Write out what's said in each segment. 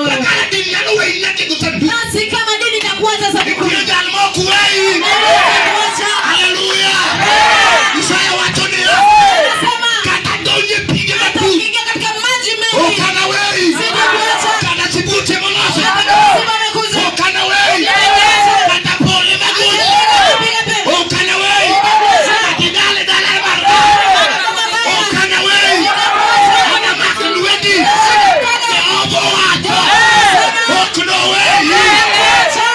wewe. Kaka dini nyalo weyi nyaka e sanduku. Basi kama dini itakuacha sanduku. Nitie jal ma ok weyi. Itakuacha. Haleluya. Isaya wacho niya, Anasema kata donje pige hata matut, ukiingia katika maji mengi ok anaweyi. sitakuacha. Kata sibuoche moloso, Hata kama simba amekuja. ok anaweyi. Kata pole maguch, Piga pembe. ok anaweyi. Kata idale dala mar tho, ok anaweyi. Anamak lweti. Jehova owacho, ok noweyi. Sitakuacha.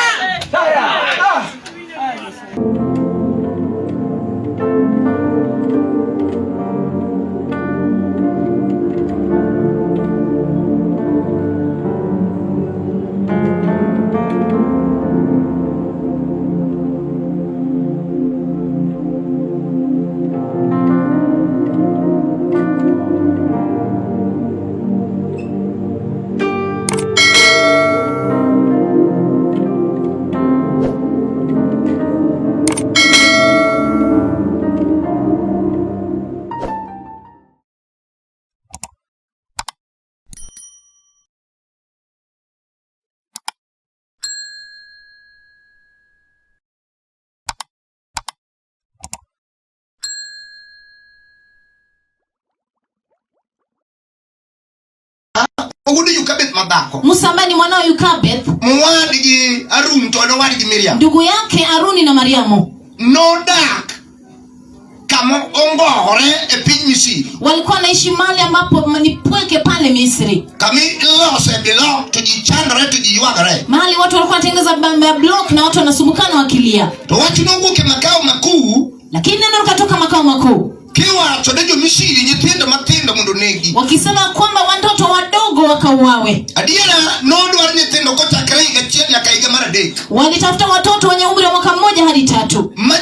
Wuod Yukabeth madhako. Musa ambaye ni mwanao Yukabeth, Mowadgi Harun to nowadgi Miriam. ndugu yake Aruni na Mariamu, Nodak kama ongore e piny Misri. walikuwa wanaishi mahali ambapo ni pweke pale Misri, Kama ilose block to ji chandore to ji ywagore. mahali watu walikuwa wanatengeneza block na watu wanasumbukana wakilia. To wach nowuok e makao makuu Lakini neno likatoka makao makuu kiwacho ne jo-Misri nyithindo matindo mondo onegi. wakisema kwamba watoto wadogo wakauawe. Adiera nodwar nyithindo kochakre higa achiel nyaka higa mar adek. Walitafuta watoto wenye umri wa mwaka mmoja hadi 3. Ma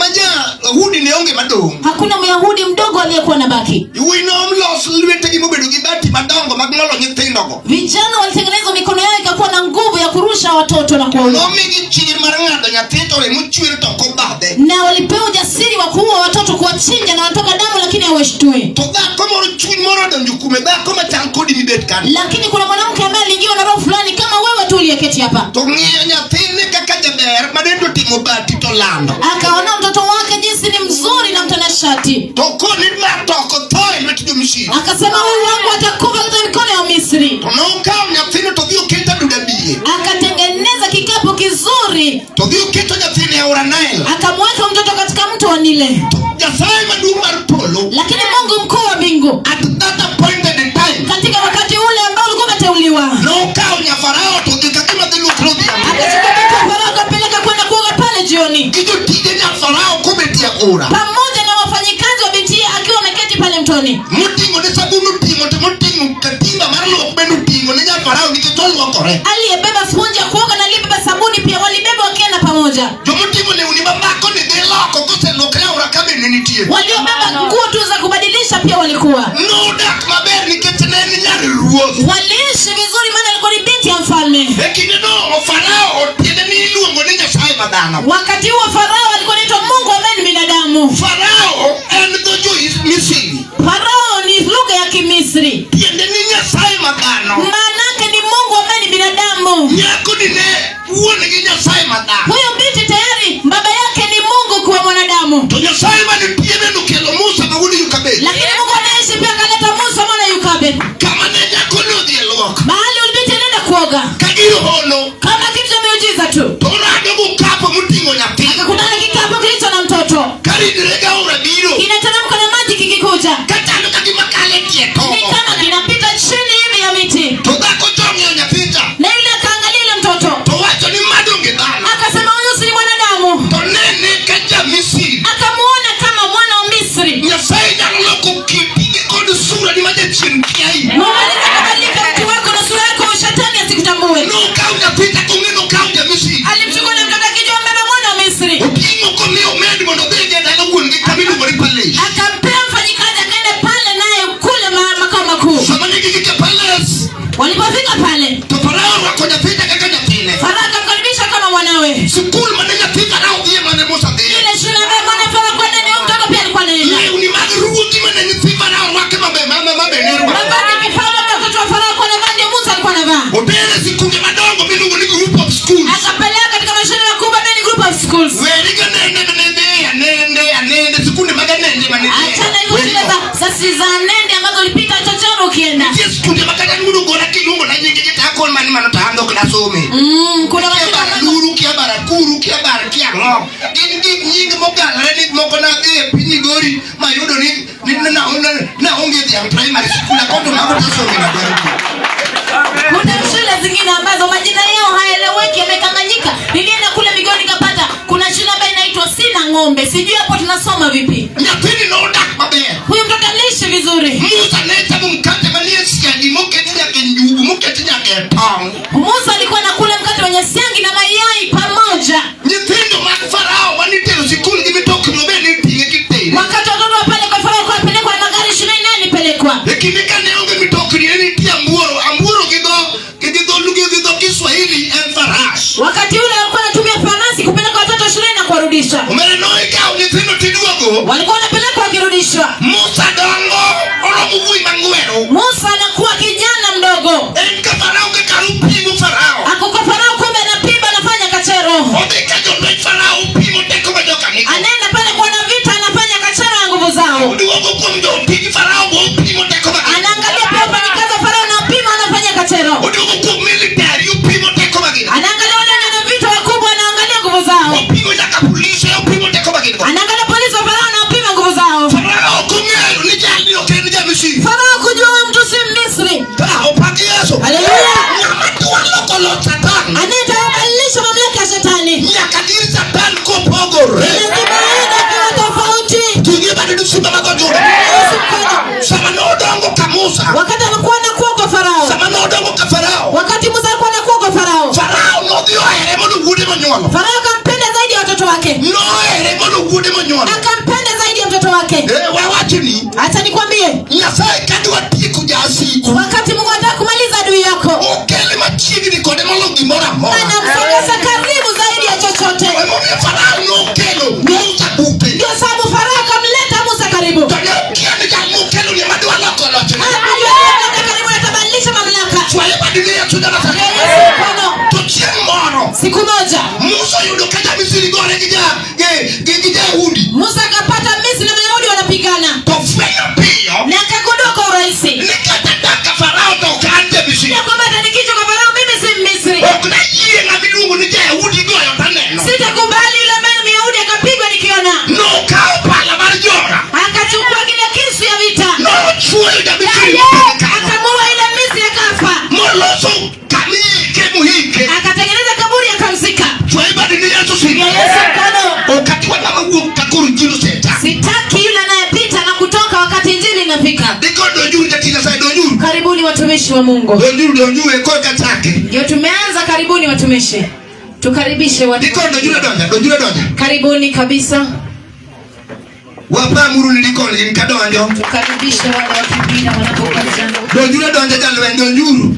ja Yahudi ne onge madong'. Hakuna Myahudi mdogo aliyekuwa na baki. Wuoyi nolos lwetegi mobedo gi bati madongo mag ng'olo nyithindogo. Vijana walitengeneza mikono yao ikakuwa na nguvu ya kurusha watoto na kuwaua, Nomigi chir mar ng'ado nyathi to remo chwer to ok obadhe. na walipewa ujasiri wa kuua watoto, kuwachinja na wanatoka damu, lakini hawashtui. To dhako moro chuny moro odonjo kuome, dhako machal kodi mibet kanyo. Lakini kuna mwanamke ambaye aliingiwa na roho fulani kama wewe tu uliyeketi hapa, To ng'iyo nyathine kaka jaber ma dende otimo bati to lando. akaona mtoto wake jinsi ni mzuri na mtanashati, To koni ma to ok otho e lwet jo-Misri. akasema huyu wangu atakufa katika mikono ya Misri. To nokawo nyathino to dhi oketo aduda biye. Akatengeneza kikapu kizuri, To dhi oketo nyathino e aora Nile. akamweka mtoto katika mto wa Nile. To Nyasaye maduong' mar polo Lakini Mungu mkuu wa mbingu at that appointed time katika wakati ule ambao ulikuwa umeteuliwa, nokawo nya Farao to dhi kagima dhi luokre odhiambo. akachukua binti wa Farao akampeleka kwenda kuoga pale jioni, Gi jotije nya Farao kobetie aora. pamoja na wafanyikazi wa binti akiwa ameketi pale mtoni, Moting'o ne sabun oting'o to moting'o katimba mar luok bende oting'o ne nya Farao nikech oluokore. aliyebeba sponji ya kuoga na aliyebeba sabuni pia walibeba wakienda pamoja. Jomoting'o lewni mamako ni dhi loko koseluokre aora ka bende nitie. Waliobeba nguo tu za kubadilisha pia walikuwa Nodak maber nikech ne en nyar ruoth. waliishi vizuri, maana alikuwa ni binti ya mfalme. E kindeno Farao tiende ni iluongo ni Nyasaye ma dhano. Wakati huo Farao alikuwa anaitwa Mungu ambaye ni binadamu. Farao en dho jo-Misri. Farao ni lugha ya Kimisri, Tiende ni Nyasaye ma dhano. maanake ni Mungu ambaye ni binadamu. Nyako ni ne wuon gi Nyasaye ma dhano. Huyo binti tayari baba yake ni Mungu kuwa mwanadamu, To Nyasaye manitie bende okelo Musa ma wuod Yukabed. lakini Mungu anaishi pia akaleta Musa mwana Yukabed. Kama ne nyako ni odhi e luok. Mahali ulibinti anaenda kuoga Ka gir hono kama kitu cha miujiza tu, to orado gokapo moting'o nyathi. akakutana na kikapu kilicho na mtoto Ka ridre gaora biro. kinateremka na maji kikikuja, Kachalo ka gima kalo e tie ni togo. kama kinapita chini hivi ya miti, To dhako cha ong'iyo nyathi cha. na yule akaangalia yule mtoto To wacho ni ma donge dhano. akasema, huyu si mwanadamu. To nene ka ja-Misri. Akamuona kama mwana wa Misri. Nyasaye nyalo loko kiti kod sura ni ma jachien kiai. Mungu anaweza kubadilika mtu wako na sura yako, shetani asikutambue. Nokawo nyathi cha kong'e nokawo ja-Misri. Alimchukua na mtoto akijua mbeba mwana wa Misri, Oting'o komiyo omed mondo odhi e dala wuon wanakwenda. Nitie skunde ma kata an ugona kiluongo na nyingi to akon mani mano to an ok nasome. Kuna Kia mashule bar ambazo luru, kia bar akuru, kia bar kia ang'o. Gin gik nying mogalre ni moko nadhi e piny Migori mayudo ni naonge dhiang' primary school akoto mago tasome nadwaro. Kuna shule zingine ambazo majina yao hayaeleweki, yamekanganyika. Nilienda kule Migori nikapata kuna shule ambayo inaitwa Sina Ng'ombe, sijui hapo tunasoma vipi. Nyathini nodak maber. Huyu mtoto aliishi vizuri. Musa ne chamo mkate manie siagi moketi nyaka e njugu moketi nyaka e tong'. Musa alikuwa anakula mkate wenye siagi na mayai pamoja. Nyithindo mag Farao manitero sikul gi mitokni obe niting'e kitere. Wakati watoto wa pale kwa Farao walikuwa wanapelekwa na magari shuleni, naye alipelekwa. E kinde kane onge mitokni ne nitie ambuoro, ambuoro gi dho Kiswahili en faras. Wakati ule walikuwa wanatumia farasi kupeleka watoto shuleni na kuwarudisha. Omere noikawo nyithindo tiduogo. Walikuwa wanapelekwa wakirudishwa. Musa dongo oromo wuoyi mang'wero. Musa anakuwa kijana mdogo, En ka Farao kaka opimo Farao. ako kwa Farao, kumbe anapima, anafanya kachero. Odhi ka jolweny Farao opimo teko ma joka nigo. Anaenda pale kuona vita, anafanya kachero ya nguvu zao. Oduogo kuom jotij Farao bo opimo teko ma gin. Anaangalia pia wafanyikazi wa Farao, anapima, anafanya kachero. Oduogo kuom military opimo teko ma gin. Anaangalia wale wenye vita wakubwa, anaangalia nguvu zao. Opimo nyaka polise opimo teko ma gin go. Anaangalia polisi wa Farao, anapima nguvu zao. Farao ok ong'eyo ni jalni ok en ja-Misri. Farao kujua huyu mtu si Misri. Ka opak Yesu. Haleluya! Ng'ama dwa loko loch Satan Anayetawabadilisha mamlaka ya shetani nyaka dir Satan kopogore. Lazima aende akiwa tofauti. Ting'e badi simba mag Juda. Yesu mkono. Sama nodongo ka Musa. Wakati alikuwa anakuwa kwa Farao, Sama nodongo ka Farao. Wakati Musa alikuwa anakuwa kwa Farao, Farao nodhi ohere mondo wuode monyuolo. Farao akampenda zaidi ya watoto wake, Nohere mondo wuode monyuolo. Akampenda zaidi ya mtoto wake. Eh, wawachni Acha nikwambie, Nyasaye kadwa tieko jasigu wakati Mungu anataka kumaliza adui yako, okele machiegni kode molo gimoro amora. Anamsogeza karibu zaidi ya chochote. Emomiyo Farao nokelo Musa bute. Ndio sababu Farao akamleta Musa karibu. To ne okia ni jal mokelo ni ema dwa loko lochne. Hakujua yeye ameleta karibu atabadilisha mamlaka. Chwaye badi ne Yesu janasareti. Yesu mkono. To chieng' moro Siku moja Musa oyudo ka ja-Misri gore gi gi ja-Yahudi. Musa akapata Misri na Mayahudi wanapigana, To fwenyo piyo na akagundua kwa urahisi ni kata dak ka Farao to ok an ja-Misri. Ya kwamba hata nikiishi kwa Farao mimi si Misri. Ok nayie ng'ama iluongo ni ja-Yahudi goyo taneno. Sitakubali yule ambaye ni Myahudi akapigwa nikiona. Nokawo pala mar jora. Akachukua kile kisu ya vita, Nochwoyo ja-Misri kanyo. Akamuua ile Misri akafa, Moloso kamiike mohike. Akatengeneza kaburi akamzika. Chwaye badi ne Yesu simba. Yesu mkono. Ok adwa ng'ama wuok ka koro injili oseta. Sitaki yule anayepita na kutoka wakati injili inafika. Diko donjuru jatich Nyasaye donjuru. Karibuni watumishi wa Mungu. Donjuru donjuru e korka chake. Ndio tumeanza, karibuni watumishi. Tukaribishe watu. Diko donjuru donja, donjuru donja. Karibuni kabisa. Wapamuru ni diko gin kadonjo. Tukaribishe wale wakipita wanapokuja. Donjuru donja jalweny donjuru.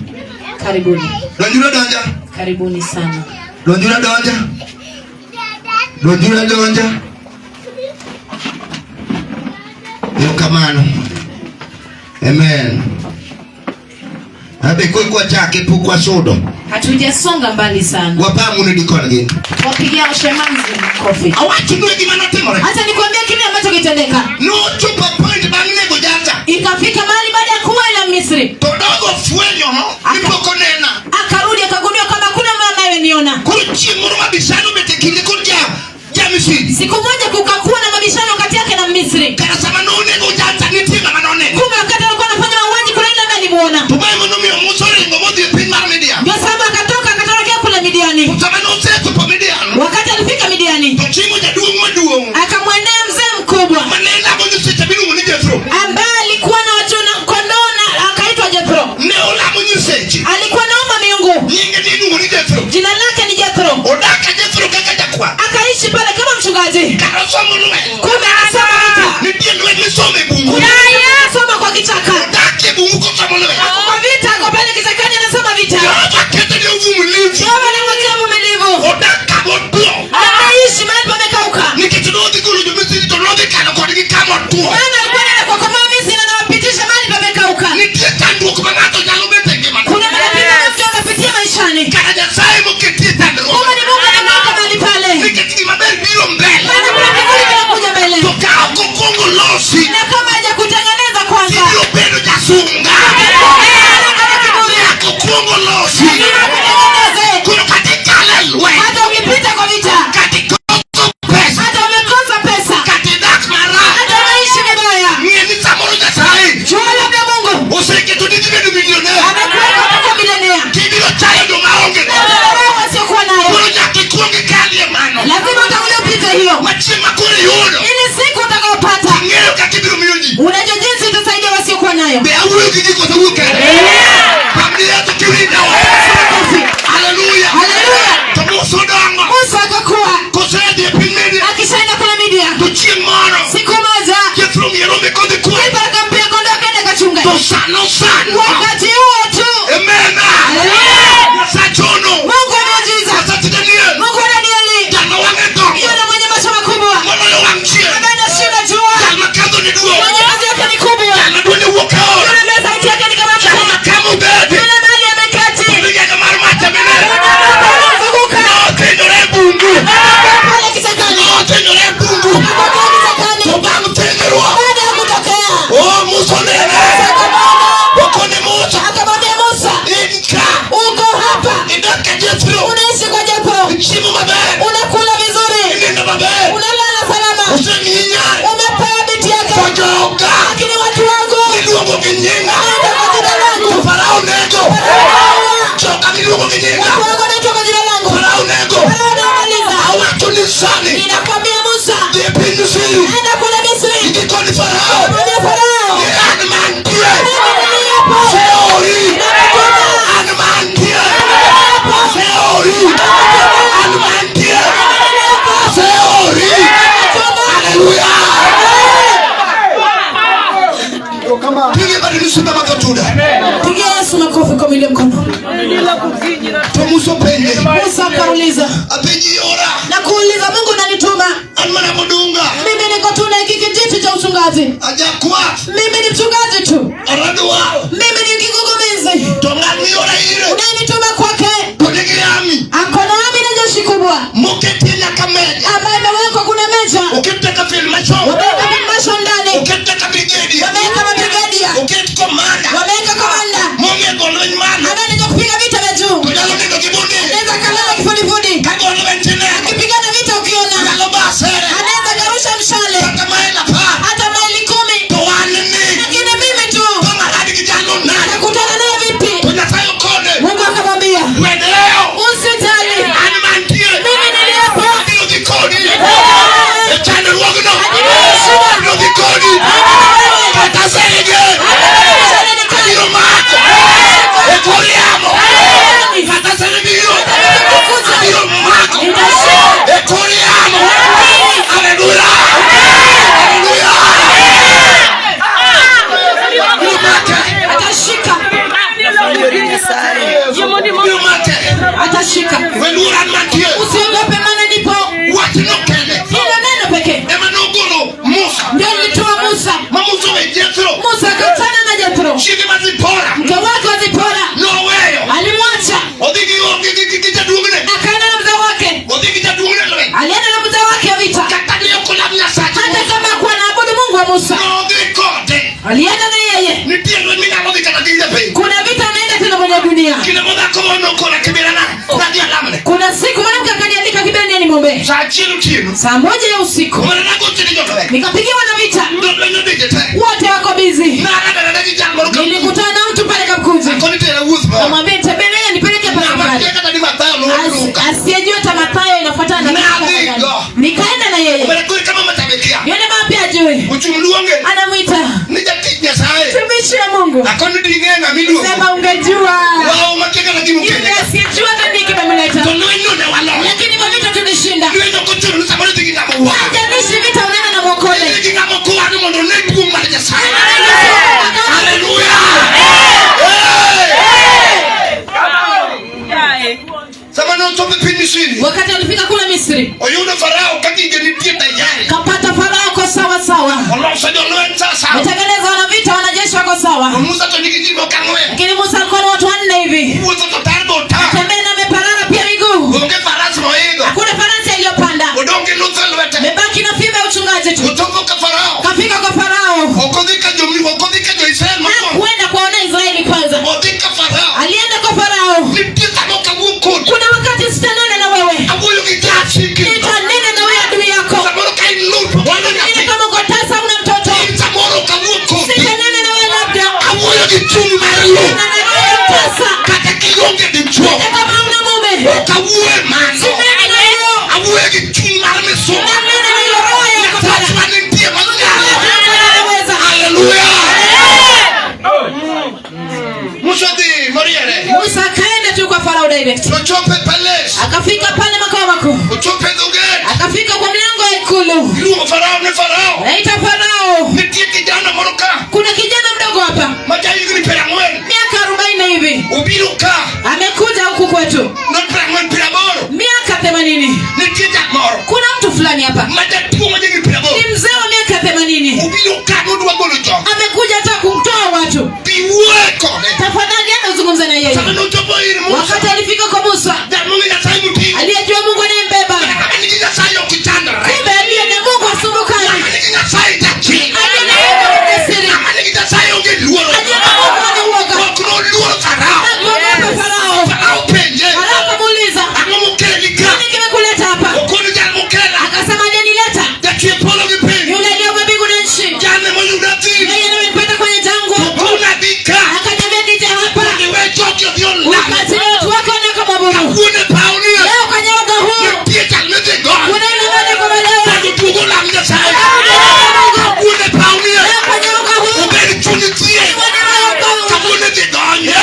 Karibuni. Donjuru donja. Karibuni sana. Donjuru donja. Donjuru donja. Erokamano. Amen. Abe koi kwa chake pok wasudo. Hatujasonga mbali sana. Wapamuru ni diko gin. Wapigia washemanzi makofi. Awachnu gima notimore. Hata nikwambie kile ambacho kitendeka. Nochopo point bang' nego jacha. Ikafika mahali baada ya kuwa ile Misri. To dogo fwenyo ni pok onena. Akarudi akagundua kama kuna mama anayeniona. Koro chieng' moro mabishano bet e kinde kod ja Misri. Siku moja kukakuwa na mabishano kati yake na Misri. Kara sama nonego jacha nitie ng'ama noneno. Kumbe wakati alikuwa anafanya mauaji kuna yule ambaye alimuona. To mae monomiyo Musa oringo modhi e piny mar Midian. Ndio sababu akatoka akatorokea kule Midiani. To sama nosechopo Midian. Wakati alifika Midiani, To chimo jaduong' maduong' akamwendea mzee mkubwa mane lamo nyiseche miluongo ni Jethro. Ambaye alikuwa na wachuna kondoo na akaitwa Jethro. Ne olamo nyiseche. Alikuwa naomba miungu. Nyinge ni iluongo ni Jethro. Jina lake ni Jethro. Odak ka Jethro kaka jakwath. Akaishi pale kama mchungaji. Kar osomo lweny. Kumbe anasoma vita. Nitie lweny misomo e bungu. Yeye soma kwa kichaka. Odak e bungu kosomo lweny. Ako kwa vita. Sano sano. Wakati huo tu. Amen. Haleluya. Nyasaye hono. Mungu wa miujiza. Nyasaye Daniel. Mungu wa Danieli. Jal ma wang'e dongo. Yule mwenye macho makubwa. Moloyo wang' chieng'. Ambaye anashinda jua. Jal ma kadho ne duong'. Mwenye kazi yake ni kubwa. Jal ma duonde wuok e aora. Yule ambaye sauti yake ni kama Jal mto. ma kama obede. Yule mahali ameketi. Ligega mar mach emine. Anazunguka. Nothinyore e bungu. Pale kichakani. Nothinyore e bungu. Akatokea kichakani. To bang' thinyruok. Baada ya kutokea. Oh, Musa onene. Akamwona. Okone Musa. Akamwambia Musa, In ka. uko hapa. Idak ka Jethro. Unaishi kwa Jethro. Ichiemo maber. Unakula vizuri. Inindo maber. Unalala salama. Osemiyi nyare. Umepewa binti yake. To joga. Lakini watu wangu Miluongo gi nyinga. wanaitwa kwa jina langu. To Farao nego. Farao. Joga miluongo gi nyinga. Watu wangu wanaitwa kwa jina langu. Farao nego. Farao anawamaliza. Awacho ni sani. Ninakwambia Musa, Dhi e piny Misri. enda kule Misri. Gikoni Farao. Mwambie Farao, Ni an mantie. mimi niliyepo. Aseori. Nimekutuma. An mantie. Aseori. An mantie. Aseori. Haleluya. Pige badi nusu kama katuda. Pigia Yesu makofi kwa milio mkono. To Musa openje. Musa akauliza, Apenji ora. na kuuliza Mungu nanituma. An mana modunga. Mimi niko tu na hiki kijiti cha uchungaji. Ajakwath. Mimi ni mchungaji tu. Oradwal. Mimi ni kigugumizi. To ng'at miora ire. Unayenituma kwake To nigi ami. ako na ami na jeshi kubwa Moketie nyaka meja. ambayo imewekwa kuna meja, Oket nyaka field marshal. wameweka mamarshal ndani, Oket nyaka brigadier. wameweka mabrigadia, Oket commander. wameweka komanda Mong'e go lweny malo. ambaye anajua kupiga vita vya juu, To nyalo nindo gi bunde. anaweza kalala kifudifudi Ka go lweny tineno. akipigana vita, ukiona Nyalo ba asere. anaweza karusha mshale Kata mael 10. hata maili 10, To wan ni. lakini mimi tu To ng'arad gi jalo nade. nakutana naye vipi? To Nyasaye okone. Mungu akamwambia Wedewo. usijali, An mantie. mimi niliyepo Abiro dhi kodi. E chandruogno. Abiro dhi kodi. Kata sege. Abiro mako. E kor yamo. Kata sege biro. Abiro mako. E kor yamo. Haleluya. Haleluya. Abiro make. Atashika, Abiro make. Atashika. Weluor an mantie. Usiogope, maana nipo. Wachno kende. Hilo neno pekee Ema nogolo Musa. ndio lilitoa Musa. Ma Musa owe Jethro. Musa akachana na Jethro, Chiege ma Zipora. mke wake wa Zipora Noweyo. alimwacha, Odhi gi jaduong'ne. Akaenda na mzee wake, Odhi gi jaduong'ne lweny. Alienda na mzee wake vita, Kata ne ok olam Nyasache. Hata kama hakuwa anaabudu Mungu wa Musa, Nodhi kode. Alienda na yeye. Nitie lweny minyalo dhi kata gi japiny. Kuna vita unaenda tena kwenye dunia. Kinde mo dhako moro nokona Kibera na nadhi alamne. Kuna siku mwanamke akanialika Kibera niende nimwombee. Sa achiel otieno. Saa 1 ya usiku Omera nagocho ni jolweny. nikapigiwa na vita, Jolweny odije te. Wote wako busy. Naradana gi jal moro ka. Nilikutana na mtu pale Kamkunji, Akoni tera wuoth moro. Kamwambia nitembelee nipeleke pale Ng'ama pale. kia kata ni Mathayo luwo Luka. Asiyejua hata Mathayo inafuatana na Nadhi kitu gani. go. Nikaenda na yeye. Omera koro kama mama be kia. Yule mama pia ajui. Ochung' luonge. Anamuita Ni jatich Nyasaye. mtumishi wa Mungu. Akoni ding'e ng'ama iluongo. Sema ungejua. Wao makia kata gima Yule okele. asiyejua hata nini kimemleta. To lweny no ne waloyo. Lakini kwa vita tulishinda. Lweny ok ochuno ni samoro idhi gi ng'ama owang'. Haijalishi vita unaenda na mwokole. Idhi gi ng'ama ok owang' mondo one duong' mar Nyasaye. Haleluya. Hey! Sama nochopo e piny Misri, Wakati alifika kule Misri, oyudo Farao ka gige nitie tayari. Kapata Farao ko sawa sawa. Oloso jolweny sawa sawa. Ametengeneza wana vita, wanajeshi wako sawa. To Musa to nigi ji moko ang'wen. Lakini Musa alikuwa na watu 4 hivi. Wuotho to tar be otar. Tembea na ameparara pia miguu. Onge faras moidho. Hakuna farasi aliyopanda. Odong' gi luth e lwete. Amebaki na fimbo ya uchungaji tu. Ochopo ka Farao. Kafika kwa Farao. Ok odhi ka jo ok odhi ka jo-Israel mokwongo. Hakuenda kwa wana Israeli kwanza. Odhi ka Farao. Alienda kwa Farao. Nitie sama ok awuo kodi. Kuna wakati sitanena na wewe. Awuoyo gi jasiki. Nitanena na wewe adui yako. Samoro ka in lut to ok Lakini nyathi. kama uko tasa una mtoto. In samoro ok awuo kodi. Sitanena na wewe labda. Awuoyo gi chuny mar lut. Nena na wewe tasa. Kata kionge dichuo. Hata kama huna mume. Ok awuo e mano. Sinena na hiyo. Awuoyo gi chuny mar misumba. Nanena na hiyo roho ya Nyasach kutaka. manitie manyalo. Anaweza. Haleluya. Musa dhi moriere. Musa akaenda tu kwa Farao. Farao direct. Nochopo e palace. Akafika pale makao makuu. Ochopo e dho gate. Akafika kwa mlango wa ikulu. Iluongo Farao ni Farao. Naita Farao. Nitie kijana moro ka. Kuna kijana mdogo hapa. Ma ja higni 40. Miaka 40 hivi. Obiro ka. Amekuja huku kwetu. Not 40, 80. Miaka 80. Nitie jal moro. Kuna mtu fulani hapa. Ma jatuo ma ja higni 80. Ni mzee wa miaka 80. Obiro ka nodwa golo jogo. Amekuja hata kumtoa watu. Bi wuoye kode. Tafadhali enda uzungumze na yeye. Sama nochopo ir Musa. Wakati alifika kwa Musa, Jal mong'e Nyasaye moting'o. aliyejua Mungu anayembeba. Kama nigi Nyasaye ok chandre. Kumbe aliye na Mungu hasumbukani. Kama nigi Nyasaye jachir. Aliye na Mungu ni jasiri. Kama nigi Nyasaye onge luoro. Aliye na Mungu hana uoga. Ok noluoro Farao. Hakuogopa Farao. Farao penje. Farao akamuuliza, Ang'o mokeli ka? nini kimekuleta hapa? Okoni jal mokela. Akasema, aliyenileta Jachwe polo gi piny. yule aliyeumba mbingu na nchi. Jalne moyuda thim. Yeye amenipata kwenye jangwa. Okona dhi ka. Akaniambia nije hapa. Mondo iwe jogi odhi olam. Wakati watu wako wanakomwabudu. Kawuono e paw ni. Leo kwenye uga huu Nitie jal midhi go. kuna yule ambaye anakombolewa. Mondo oduog olam Nyasaye. Kawuono e paw ni. Leo kwenye uga huu Obed chuny tie. kuna yule ambaye Kawuono idhi gonye.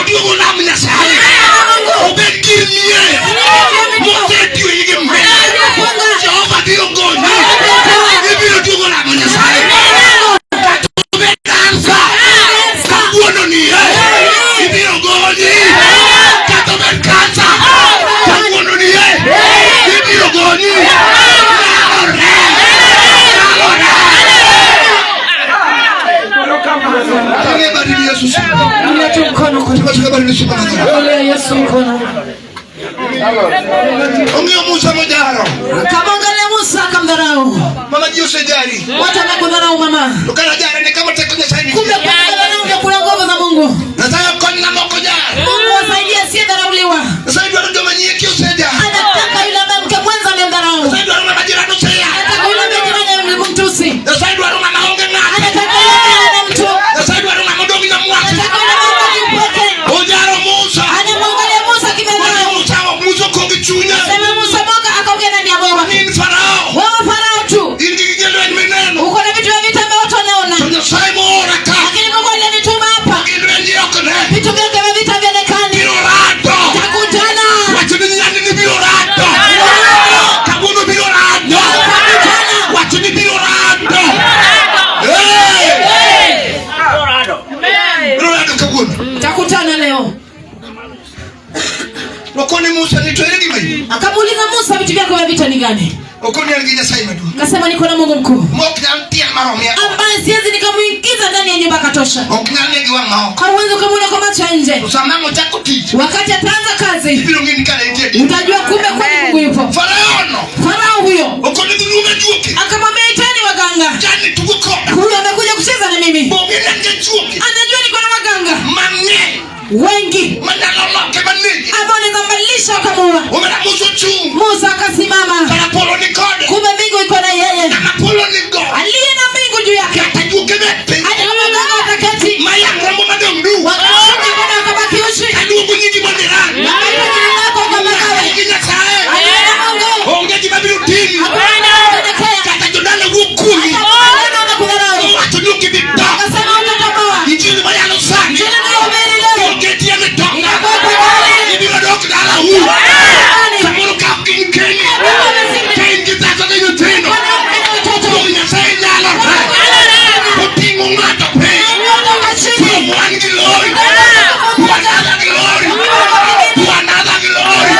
Oduog olam Nyasaye. Obed gir mier. Mosetwe gi mbele. Jehova biro gonyi. Ibiro duogo lamo Nyasaye. Kata obed kansa. Kawuono ni e. Ibiro gonyi. Kata obed kansa. Kawuono ni e. Ibiro gonyi. Nyalore. Nyalore. Bali Yesu. Inua tu mkono kwa Inulia Yesu mkono. Ong'iyo Musa mojaro. Akamwangalia Musa akamdharau. Mama ji osejari. Watu wanakudharau mama. To kara jare ne kama teko Nyasaye nitie. Kumbe kwa kudharau ndio kuna nguvu za Mungu. Nyasaye okony ng'ama ok ojar. Mungu wasaidie asiyedharauliwa. Nyasaye dwaro joma nyieki osejar. Anataka yule ambaye mke mwenza amemdharau. Nyasaye dwaro ng'ama jirani oseyar. Anataka yule ambaye jirani amemtusi. Nyasaye dwaro ng'ama onge ng'ato. Anataka yule ambaye hana mtu. Nyasaye dwaro ng'ama odong' nyamwach. Anataka yule ambaye amebaki mpweke. Ojaro Musa. Anamwangalia Musa Wach akimdharau. Musa Musa ok gi chunya. Sema Musa moka akaongea ndani ya bwawa. In Farao. Wewe Farao tu. In gi gige lweny mineno. Uko na vitu vya vita ambavyo watu wanaona. To Nyasaye moora ka. Lakini Mungu aliyenituma hapa. Gi lwenje ok ne. Vitu vyake vya vita havionekani. Biro rado. Takutana. Wacho ni nyani ni biro rado. Kawuono biro rado. Wacho ni biro rado. Hey! Biro rado kawuono. Takutana leo. Okoni Musa ni to ere gima in? Akamuuliza Musa vitu vyako vya vita ni gani? Okoni an gi Nyasaye maduong'. Akasema niko na Mungu mkuu Mok nyal tiel maromie. ambaye siwezi nikamuingiza ndani ya nyumba akatosha. Ok nyal ne gi wang' maoko. Hauwezi ukamuona kwa macho ya nje. To sama ang' ochako tich, Wakati ataanza kazi ibiro ng'e ni kare entie adier. utajua kumbe kweli Mungu yupo. Farao no Farao huyo okoni dhi luong ajuoke. akamwambia iteni waganga. Jalni tugo koda. Huyu amekuja kucheza na mimi. Bong'e ni an gi ajuoke Anajua niko na waganga mang'eny wengi manyalo loke manege. ambao wanaweza mbadilisha wakamuua. Omera Musa ochung'. Musa akasimama. Kara polo ni kode. Kumbe mbingu iko na yeye. Ng'ama polo ni go. Aliye na mbingu juu yake. Kata ajuoke bet piny. Hata kama waganga wataketi Mayang' rombo madong' duk. wakaona bado wakabaki uchi. Kaluongo nyingi mondo irang. Wakaita jina lako kwa magawe. Gi Nyasaye. Aliye na Mungu. Onge gima biro timi. Hakuna anayekutendekea. Kata jodala wuok kuomi. Hata kama waganga wamekudharau. Owacho ni ok ibi tho. Akasema hutatoboa. Injili mayalo sani. Injili ninayohubiri leo. Oketie mitoka. Itakuwa kwa gari. Ibiro dok dalau. Nyumbani. Samoro ka ok in Kenya. Ka in gi dhako gi nyithindo. Mwanamke na watoto. Kuom Nyasaye nyalore. Oting'o ng'ato piny. Kutoka chini. From one glory to another glory to another glory.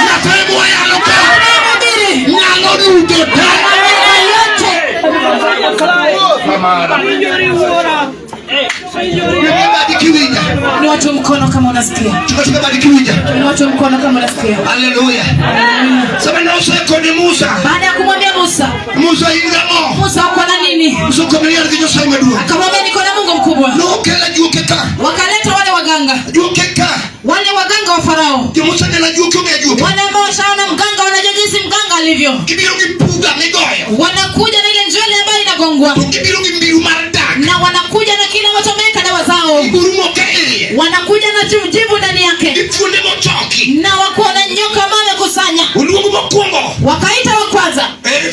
Nyasaye mwayalo ka Anayehubiri. nyalo duto te. Amina yote. Badi kiwinja. Inua tu mkono kama unasikia. Chukua chukua badi kiwinja. Inua tu mkono kama unasikia. Haleluya. Sema na osekone Musa. Baada ya kumwambia Musa, Musa in gang'o? Musa uko na nini? Musa okone ni an gi Nyasaye maduong'. Akamwambia niko na Mungu mkubwa. Nokelo ajuoke ka. Wakaleta wale waganga, Ajuoke ka. wale waganga wa Farao, Jomusa neno ajuoke ong'eyo ajuoke. wale ambao washaona mganga, wanajua jinsi mganga alivyo. Gibiro gi puga migoyo. Wanakuja na ile nywele ambayo inagongwa, To gibiro gi mbiru mar dak. na wanakuja na kile ambacho wameweka dawa zao, Gi buru moko e iye. wanakuja na jivu ndani yake, Gi fuonde mochoki. na wakuwa na nyoka ambao wamekusanya. Oluongo mokwongo. Wakaita wa kwanza,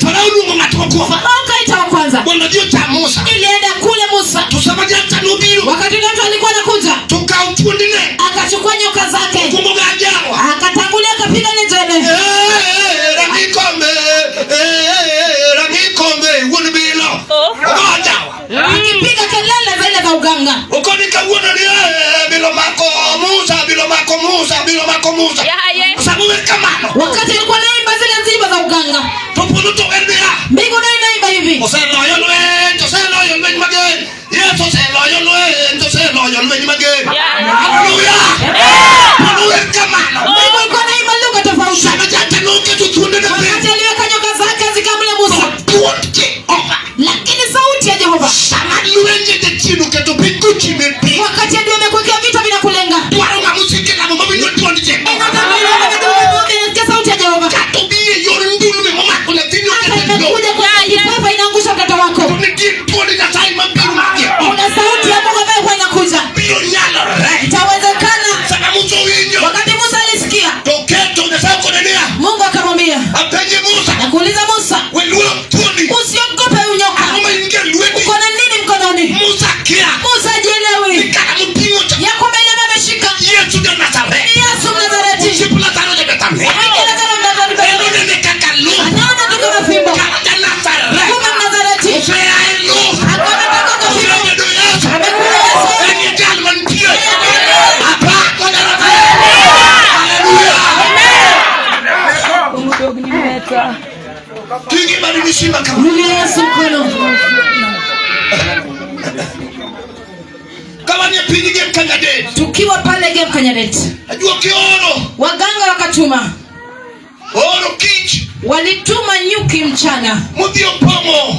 Farao oluongo ng'at mokwongo. Farao kaita wa kwanza Mondo odhi ocham Musa. ili aende kule Musa. To sama jalcha nobiro. Wakati yule mtu alikuwa anakuja, To kaw fuondene. akachukua nyoka zake, Obiro mako Musa. Yaye. Sama wer kamano. Wakati alikuwa naimba zile nyimbo za uganga, To polo to wer niya. Mbingu nayo inaimba hivi: Oseloyo lweny, oseloyo lweny mager. Yesu oseloyo lweny, oseloyo lweny mager. Haleluya. Polo wer kamano. Mbingu ilikuwa naimba lugha tofauti. Sama jata noketo thuonde ne piny. Wakati aliweka nyoka zake zikamla Musa, To duond Jehova. Lakini sauti ya Jehova, Sama lwenje jachien oketo piny kochime piny. Wakati adui amekuwekea vita vinakulenga, Dwaro ng'ama osike lamo mawinjo duond Jehova. Inasikia sauti ya Jehova. Kata obi e yor ndulme momako nyathini Hata oketo e lowo. imekuja kwa kifafa inaangusha mtoto wako. To nitie duond Nyasaye mabiro mar Jehova. Kuna sauti ya Mungu ambayo huwa inakuja. Biro nyalore. Itawezekana. Sama Musa owinjo. Wakati Musa alisikia, To keto Nyasaye okone niya. Mungu akamwambia, Apenje Musa. Nakuuliza Musa, We luoro thuondi. Usiogope huyu nyoka. Ang'o ma in go e lweti? Uko na nini mkononi? Musa kia. Musa hajielewi. Ni kara moting'o cha. Ya kwamba ile ambayo ameshika Yesu ja Nazareth. ni Yesu Mnazareti. Osiep Lazaro ja Bethania. Rafiki Lazaro Mnazareti. En onene kaka luth. Anaona tu kama fimbo. Kara ja Nazareth. Kumbe Mnazareti. Osea e luth. Akaona toka kwa fimbo. Obiro bedo Yesu. Amekuwa Yesu. En e jal mantie. Apako ja Nazareth. Haleluya. Tingi badi ni simba kama. Rudia Yesu mkono. Kama ni piny Gem Kanyadet. Tukiwa pale Gem Kanyadet. Ajuok kioro. Waganga wakatuma. Oro kich. Walituma nyuki mchana. Modhi opong'o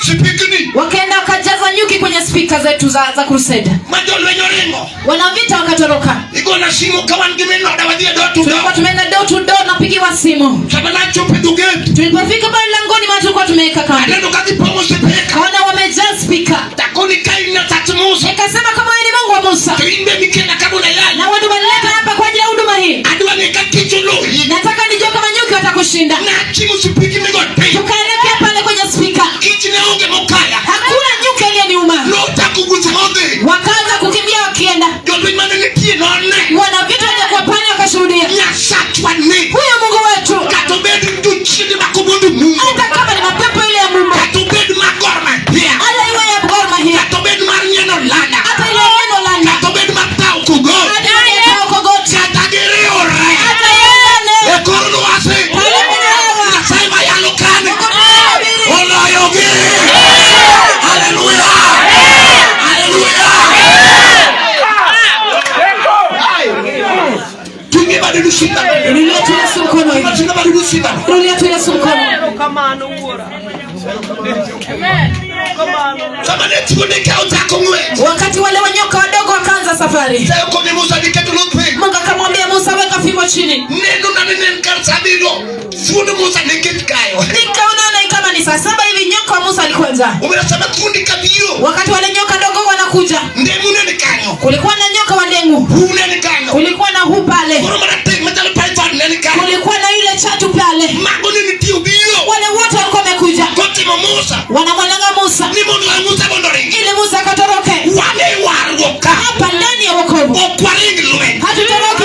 spikni. Wakaenda wakajaza nyuki kwenye spika zetu za Crusade. Ma jolweny oringo. Wanavita wakatoroka. Igona simu ka wan gi min oda wadhi e door to Tulikuwa door. tumeenda door to door, napigiwa simu. Sama nachopo e dho gate. Tulipofika pale langoni, maana tulikuwa tumeweka kambi. Aneno ka gipong'o spika. Kaona wamejaa spika. Takoni ka in Nyasach Musa. Nikasema kama wewe ni Mungu wa Musa. To in be mikela ka mondo ayal. Na watu walileta hapa kwa ajili ya huduma hii. Adwa ni ka kich oloyi. Nataka nijue kama nyuki watakushinda. Nachimo spikni go piny. Tukaelekea pale kwenye spika. Kich ne onge mokaya. Hakuna nyuki aliyeniuma. Nochako wuotho modhi. Wakaanza kukimbia wakienda. Jolweny mane nitie none. Wanavita waliokuwa pale wakashuhudia. Nyasachwa ni. Huyo Mungu wetu. Kata obed jochiende mag Omondi Mumbo. Hata kama ni mapepo ile ya Mumbo. Kata obed mag Gor Mahia. Hata iwe ya Gor Mahia. Kata obed mar Nyieno Landa. Hata ile ya Nyieno Landa. Kata obed mar Tao Kogot. Hata ile ya Tao Kogot. Kata giriwre. Hata yeye. E kor lwasi. Pale kwenye hewa. Nyasaye mayalo kane. Mungu tunayehubiri. Oloyogi. Haleluya. Haleluya. Tingi badi lusinda. Rudia tu Yesu mkono hivi. Tingi badi lusinda. Rudia tu Yesu mkono. Sama ne thuonde ka ochako ng'wech. Wakati wale wanyoka wadogo wakaanza safari. Nyasaye okone Musa ni keto luth piny. Mungu akamwambia Musa, weka fimbo chini. Neno na ne en kar sa abiriyo. Thuond Musa ne kech kayo. Nikaona na kama ni saa 7 hivi nyoka wa Musa alikuwa njaa. Omiyo sama thuondi ka biro. Wakati wale nyoka dogo wanakuja. Ndemu ne ni kanyo. Kulikuwa na nyoka wa ndengu. Hu ne ni kanyo. Kulikuwa na hu pale. Moro marateng' machalo python ne ni kanyo. Kulikuwa na yule chatu pale. Mago ne nitie obiro. Wale wote walikuwa wamekuja. Kotimo Musa. Wanamwalenga Musa. Ni mondo wa Musa mondo oringi. Ili Musa akatoroke. Wan e warruok ka. Hapa ndani ya wokovu. Ok waring lweny. Hatutoroki